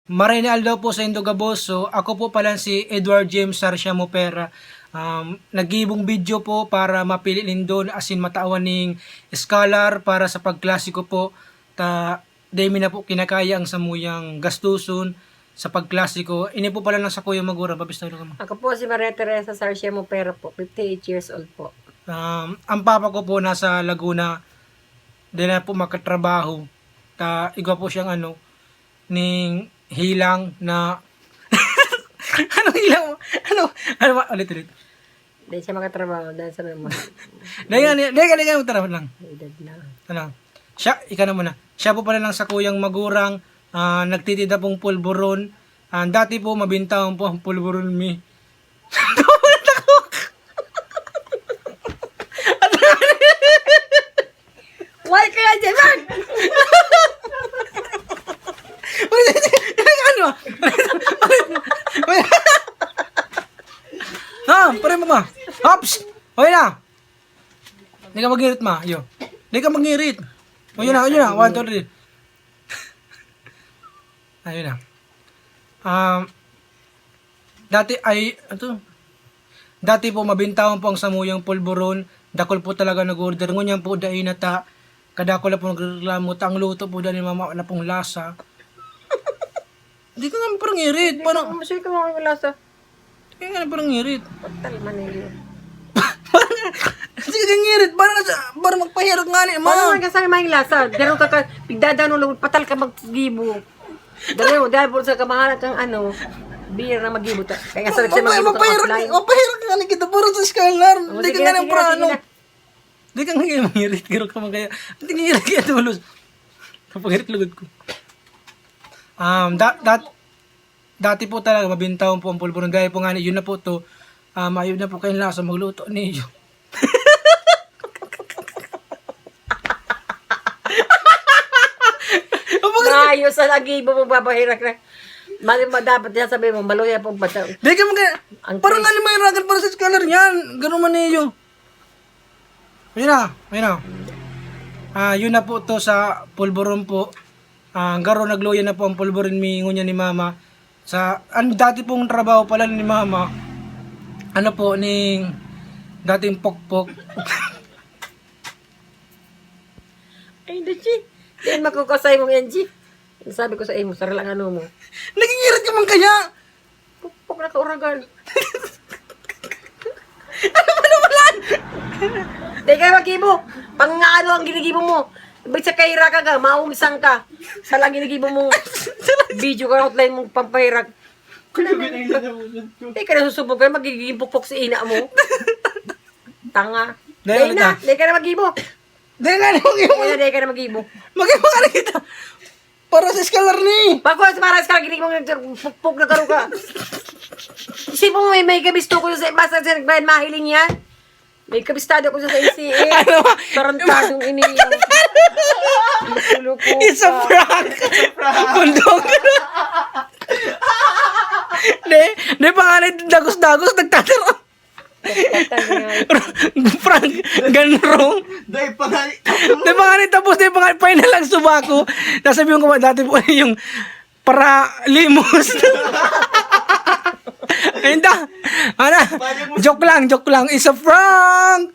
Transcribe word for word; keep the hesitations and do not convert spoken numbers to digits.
Maray na aldaw po sa indo gabos. So, ako po pala si Edward James Sarsia Mopera. Um, nagibong video po para mapili nindo asin matawan ning scholar para sa pagklase ko po. Ta, dai mi na po kinakaya ang samuyang gastuson sa pagklase ko. Ini po pala nang sakuyang magurang, papistahan ko mo. Ako po si Maria Teresa Sarsia Mopera po, fifty-eight years old po. Um, ang papa ko po nasa Laguna, di na po makatrabaho. Ta, igwa po siyang ano, ning hilang na Anong hilang mo? Ano? Ano ba? Ulit, ulit. Di siya makatrabaho dahil sa mga Dahil nga, dahil nga, dahil nga, magtrabaho lang. Edad na. Ano? Siya, ika na muna. Siya po pala lang sa kuyang magurang, ah, nagtitinda pong pulburon. Ah, dati po, mabintahan po ang pulburon mi. Why kaya dyan, man? Ano? Ha, pare mo ba? Hops! Okay na. Di ka mag-irit, ma. Yo. Di ka mag-irit. O, yun na, yun na. One, two, three. Ayun na. Um, dati ay, ito. Dati po, mabintawan po ang samuyang pulburon. Dakul po talaga nag-order. Ngunyan po, dai na ta. Kadakul na po nagreklamo. Ta ang luto po dahil mama na pong lasa. Di ka nga parang irit. Parang, masaya ka mga lasa. Kaya nga, parang ngirit. Patal man ninyo. Sige, kang ngirit. Parang, sa, parang magpahirap nga ni, Paano ma. Man ka sa may lasa? Daro ka ka, pigdadano lang, patal ka maggibo. Dali mo, dahil po sa kamahalan kang ano, beer na maggibo ta. Kaya nga sarap siya Magpa-, maggibo kang magpahirap, offline. Magpahirap nga ni kita, puro sa scholar. O, Hindi ka sige nga na, ng sige na, sige prano. Na. Di ka nga ngirit, garo ka magkaya. Hindi ngirit kaya tulos. Napangirit lugod ko. Um, that, that, Dati po talaga, mabintahan po ang pulburon. Gaya po nga ni, yun na po to. Ah, mayo na po kayong lasa magluto niyo. Mayo sa lagi mo, magbabahirak na. Mali mo, dapat yan sabi mo, maluya pong bata. Di ka mag-, Ang parang taste. Ano may ragan para sa scholar yan. Ganun man niyo. Ayun na, ayun na. Ah, yun na po to sa pulburon po. Ah, garo nagluya na po ang pulburon mi ngunyan ni mama. Sa, ang dati pong trabaho pala ni mama, ano po, ning dating pokpok. Ay, Dachi. Yan makukasay mong N G. Sabi ko sa imo, sarala ang ano mo. Nagingirit ka man kaya? Pukpok na kauragan. Ano ba naman? Di ka maggibo. Pang ano ang ginigibo mo? Ba't sa kaira ka ka? Maungisang ka. Sa lang ginigibo mo. Video ka, outline mong pampahirak. Di ka na susubog ka, magiging pukpok si ina mo. Tanga. Dahil Dahil na, na. Di ka na maggibo. Dahil na, di ka na, di ka na maggibo. Maggibo ka na kita. Para sa scholar ni. Pagkuha sa para sa gini mong pukpok na garo ka. Isip mo, may, may gabisto ko sa basta sa nagbayad mahiling yan. May kabistado ko sa A C A. Ano? Tarantadong ini. Loko-loko It's a ka. Prank. Bundok. Di, di pa nga na dagos-dagos, nagtataro. Patay nga. Frank, ganrong. Dahil pa nga ni Dahil pa nga ni tapos, dahil pa nga final ang suba ko. Nasabihan ko ba dati po yung para limos. Ayun ta. Ano? Joke lang, joke lang. It's a prank!